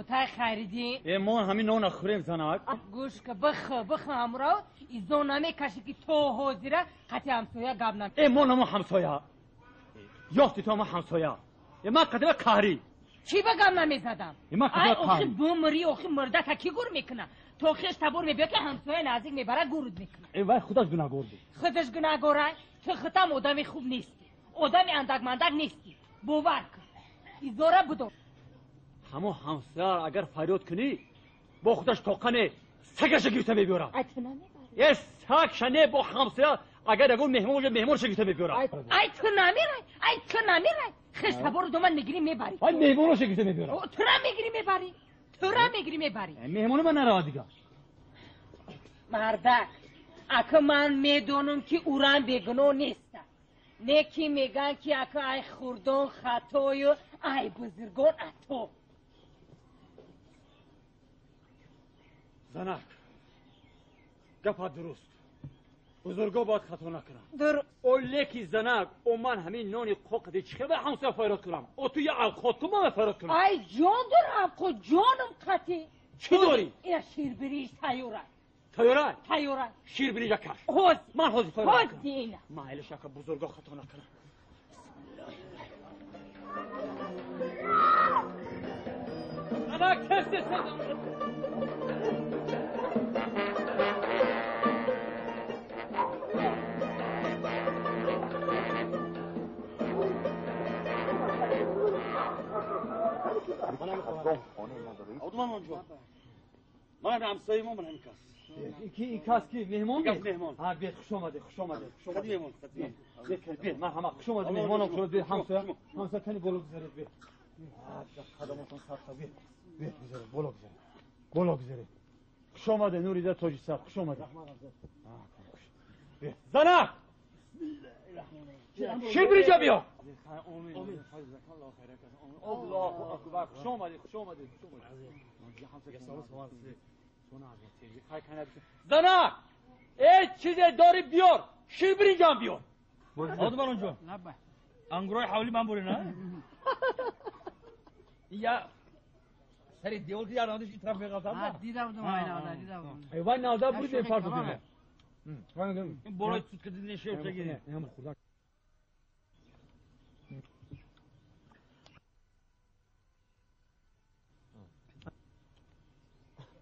Куртай Хайриддин. Э, мо ҳамин нона хӯрем, занак. Гӯш ка, бихӯ, бихӯ ҳамро, изо намекашӣ ки то ҳозира қати ҳамсоя гап нам. Э, мо намо ҳамсоя. Ёфти то ма ҳамсоя. Э, ман қадима қаҳрӣ. Чӣ ба гап намезадам? Э, ман Ай, қадима охи қаҳрӣ. бумрӣ, охи мурда та кӣ гур мекуна? То хеш табор мебиёд ки ҳамсоя наздик мебара гурд мекуна. Э, вай худаш гунаҳгор буд. Худаш гунаҳгора? Ту худам одами хуб нестӣ. Одами андакмандак нестӣ. Бовар кун. Изора будо. Ҳамон ҳамсоя агар фарёд кунӣ, бо худаш тоқане сагаша гирифта мебиёрам. Ай, ту намебарӣ. Э, сагша не, бо ҳамсоя агар ягон меҳмон бошад, меҳмонша гирифта мебиёрам. Ай, ту намерай, ай, ту намерай. Хеш табору доман мегирӣ мебарӣ. Ай, меҳмоноша гирифта мебиёрам. О, тура мегирӣ мебарӣ. Тура мегирӣ мебарӣ. Э, меҳмони ман наравад дигар. Мардак, ака ман медонам ки уран бегуноҳ неста. Не ки меган ки ака ай хурдон хатою, ай бузургон ато. Занак, гапат дуруст. Бузурго бояд хато накунанд. Дуруст. О, леки занак, о ман ҳамин нони қоқади чӣ хел ба ҳамсоя фарёд кунам? О, ту я авқот кун, ман фарёд кунам. Ай, ҷон дорам, авқот ҷонам қатӣ. Чӣ дорӣ? Ина ширбириш тайёра. Тайёра? Тайёра. Ширбирижа каш. Ҳозир. Ман ҳозир фарёд Ҳозир кунам. ина. Майлиш ака бузурго хато накунам. Занак, тез тез тез. Ман ҳамсояи мо, ман ҳамин кас. Ки ин кас ки меҳмон? Кас меҳмон. Ҳа, бед, хуш омадед, хуш омадед, хуш Қади омадед. меҳмон, қади меҳмон. Бед, бед, ман ҳама хуш омадед, меҳмонам шуд, бед, ҳамсоя. Ҳамсоя кани боло гузаред, бед. Қадаматон сахта, бед. Бед, гузаред, боло гузаред. Боло гузаред. Хуш омадед, Нурида Тоҷисар, хуш омадед. Бед. Занак! Ширбирижа биё! Аллоҳу акбар, хуш омадед, хуш омадед, хуш омадед. Занак! Эй, чизе дорӣ биёр, ширбиринҷам биёр. Одамон онҷо. Ангурои ҳавли ман бурина. Я сари девор ки ярнадиш итраф меғалтам. Дидам, дидам. Эй, вай навда бури фарзу дина. Болои суд ки дидин шер тагини.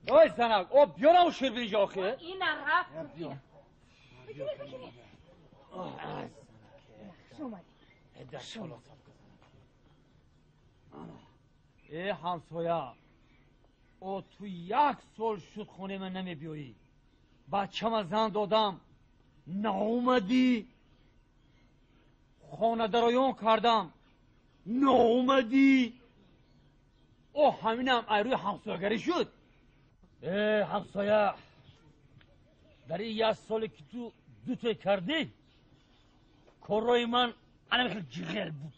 Ой, занак, о биёрам ширбиринҷа охир. Ина рафт. Ина. Бигиред, бигиред. Хуш омадед. Э, ҳамсоя, о ту як сол шуд хонаи ман намебиёӣ. Бачама зан додам, наомадӣ. Хонадароён кардам, наомадӣ. О ҳаминам ай рӯи ҳамсоягарӣ шуд. Э, ҳамсоя, дар ин як соле ки ту дутой кардӣ, коррои ман ана хел ҷиғел буд.